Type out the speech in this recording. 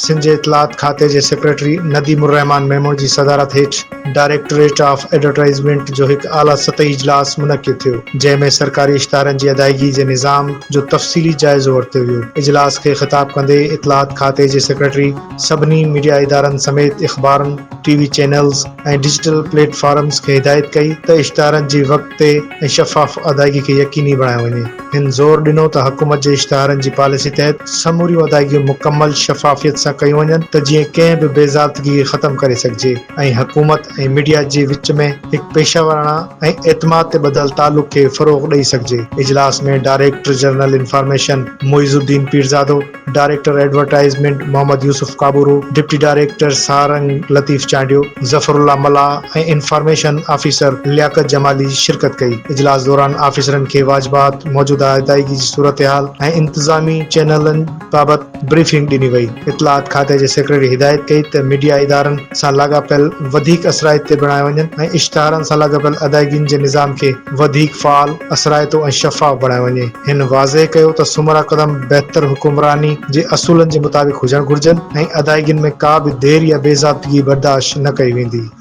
سنڌ جي اطلاعات کاتي جي سيڪريٽري نديم الرحمان ميمڻ جي صدارت هيٺ ڊائريڪٽوريٽ آف ايڊورٽائيزمينٽ جو هڪ اعليٰ سطحي اجلاس منعقد ٿيو، جنهن ۾ سرڪاري اشتهارن جي ادائيگي جي نظام جو تفصيلي جائزو ورتو ويو. اجلاس کي خطاب ڪندي اطلاعات کاتي جي سيڪريٽري سڀني ميڊيا ادارن سميت اخبارن، T V channels ۽ digital platforms کي هدايت ڪئي ته اشتهارن جي وقت تي ۽ شفاف ادائيگي کي يقيني بڻايو وڃي. هن زور ڏنو ته حڪومت جي اشتهارن جي پاليسي تحت سموريون ادائيگيون مڪمل شفافيت سان ڪيون وڃن ته جيئن ڪنهن به بي ضابطگي کي ختم ڪري سگهجي ۽ حڪومت ۽ ميڊيا جي وچ ۾ هڪ پيشيوراڻا ۽ اعتماد تي ٻڌل تعلق کي فروغ ڏئي سگهجي. اجلاس ۾ director general information Moiz Uddin Pirzado, director advertisement Muhammad Yousuf Kaboro, deputy director Sarang Latif Chandio, Zafar Ullah Mallah ۽ information officer Liaquat Jamali شرڪت ڪئي. اجلاس دوران آفيسرن کي واجبات، موجوده ادائيگي جي صورتحال ۽ انتظامي چئنلن بابت بريفنگ ڏني وئي. اطلاعات کاتي جي سيڪريٽري هدايت ڪئي ته ميڊيا ادارن سان لاڳاپيل وڌيڪ اثرائتي بڻايا وڃن ۽ اشتهارن سان لاڳاپيل ادائيگين جي نظام کي وڌيڪ فعال، اثرائتو ۽ شفاف بڻايو وڃي. هن واضح ڪيو ته سمورا قدم بهتر حڪمراني جي اصولن جي مطابق هجڻ گهرجن ۽ ادائيگين ۾ ڪا به دير يا بي ضابطگي برداشت نه ڪئي ويندي.